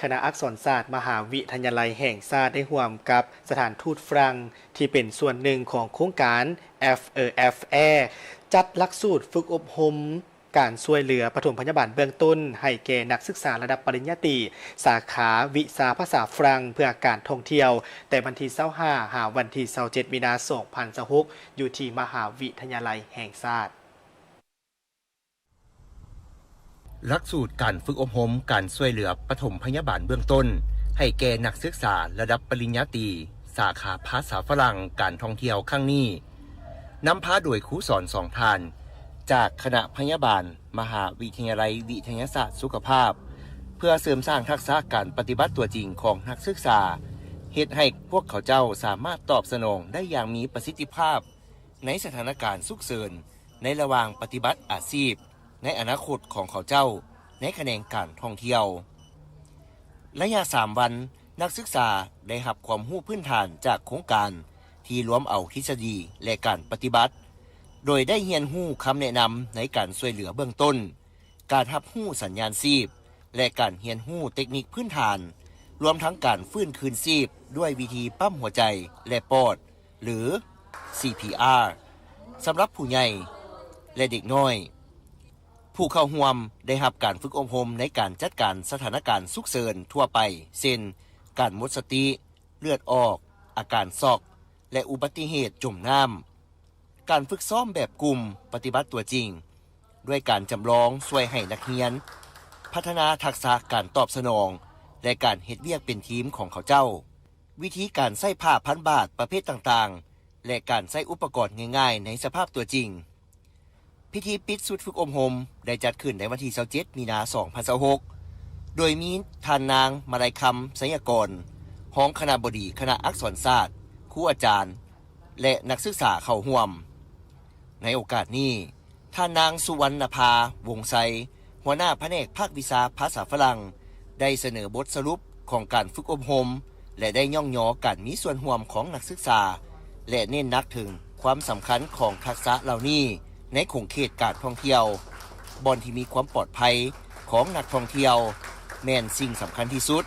ຄະນະອັກສອນສາດ ມະຫາວິທະຍາໄລແຫ່ງຊາດ ໄດ້ຮ່ວມກັບສະຖານທູດຝຣັ່ງ ທີ່ເປັນສ່ວນໜຶ່ງຂອງໂຄງການ F A F A ຈັດຫຼັກສູດຝຶກອົບຮົມການຊ່ວຍເຫຼືອປະຖົມພະຍາບານເບື້ອງຕົ້ນ ໃຫ້ແກ່ນັກສຶກສາລະດັບປະລິນຍາຕີ ສາຂາວິຊາພາສາຝຣັ່ງ ເພື່ອການທ່ອງທ່ຽວ ແຕ່ວັນທີຊາວຫ້າ ຫາວັນທີຊາວເຈັດ ມີນາ ສອງພັນຊາວຫົກ ຢູ່ທີ່ມະຫາວິທະຍາໄລແຫ່ງຊາດ. ຫຼັກສູດການຝຶກອົບຮົມການຊ່ວຍເຫຼືອປະຖົມພະຍາບານເບື້ອງຕົ້ນ ໃຫ້ແກ່ນັກສຶກສາລະດັບປະລິນຍາຕີ ສາຂາພາສາຝຣັ່ງ ການທ່ອງທ່ຽວຄັ້ງນີ້ ນຳພາໂດຍຄູສອນສອງທ່ານ ຈາກຄະນະພະຍາບານ ມະຫາວິທະຍາໄລວິທະຍາສາດສຸຂະພາບ ເພື່ອເສີມສ້າງທັກສະການປະຕິບັດຕົວຈິງຂອງນັກສຶກສາ, ເຮັດໃຫ້ພວກເຂົາເຈົ້າສາມາດຕອບສະໜອງໄດ້ຢ່າງມີປະສິດທິພາບ ໃນສະຖານະການສຸກເສີນ ໃນລະຫວ່າງປະຕິບັດອາຊີບໃນອະນາຄົດຂອງເຂົາເຈົ້າໃນຂະແໜງການທ່ອງທ່ຽວ. ໄລຍະສາມວັນ, ນັກສຶກສາໄດ້ຮັບຄວາມຮູ້ພື້ນຖານຈາກໂຄງການທີ່ລວມເອົາທິດສະດີ ແລະ ການປະຕິບັດ, ໂດຍໄດ້ຮຽນຮູ້ຄຳແນະນຳໃນການຊ່ວຍເຫຼືອເບື້ອງຕົ້ນ, ການຮັບຮູ້ສັນຍານຊີບ ແລະ ການຮຽນຮູ້ເຕັກນິກພື້ນຖານ, ລວມທັງການຟື້ນຄືນຊີບດ້ວຍວິທີປ້ຳຫົວໃຈ ແລະ ປອດ ຫຼື C P R ສຳລັບຜູ້ໃຫຍ່ ແລະ ເດັກນ້ອຍ. ຜູ້ເຂົ້າຮ່ວມໄດ້ຮັບການຝຶກອົບຮົມໃນການຈັດການສະຖານະການສຸກເສີນທົ່ວໄປ ເຊັ່ນ ການໝົດສະຕິ, ເລືອດອອກ, ອາການຊັອກ ແລະ ອຸບັດຕິເຫດຈົມນ້ຳ. ການຝຶກຊ້ອມແບບກຸ່ມປະຕິບັດຕົວຈິງ ດ້ວຍການຈຳລອງຊ່ວຍໃຫ້ນັກຮຽນພັດທະນາທັກສະການຕອບສະໜອງ ແລະ ການເຮັດວຽກເປັນທີມຂອງເຂົາເຈົ້າ, ວິທີການໃຊ້ຜ້າພັນບາດປະເພດຕ່າງໆ ແລະ ການໃຊ້ອຸປະກອນງ່າຍໆໃນສະພາບຕົວຈິງ. ພິທີປິດຊຸດຝຶກອົບຮົມໄດ້ຈັດຂຶ້ນໃນວັນທີຊາວເຈັດ ມີນາ ສອງພັນຊາວຫົກ ໂດຍມີທ່ານນາງ ມາໄລຄຳ ໄຊຍະກອນ ຮອງຄະນະບໍດີຄະນະອັກສອນສາດ, ຄູອາຈານ ແລະ ນັກສຶກສາເຂົ້າຮ່ວມ. ໃນໂອກາດນີ້, ທ່ານນາງ ສຸວັນນະພາ ວົງໄຊ ຫົວໜ້າພະແນກພາກວິຊາພາສາຝຣັ່ງ ໄດ້ສະເໜີບົດສະຫຼຸບຂອງການຝຶກອົບຮົມ ແລະ ໄດ້ຍ້ອງຍໍການມີສ່ວນຮ່ວມຂອງນັກສຶກສາ ແລະ ເນັ້ນໜັກເຖິງຄວາມສຳຄັນຂອງທັກສະເຫຼົ່ານີ້ໃນຂົງເຂດການທ່ອງທ່ຽວ, ບ່ອນທີ່ມີຄວາມປອດໄພຂອງນັກທ່ອງທ່ຽວ ແມ່ນສິ່ງສຳຄັນທີ່ສຸດ.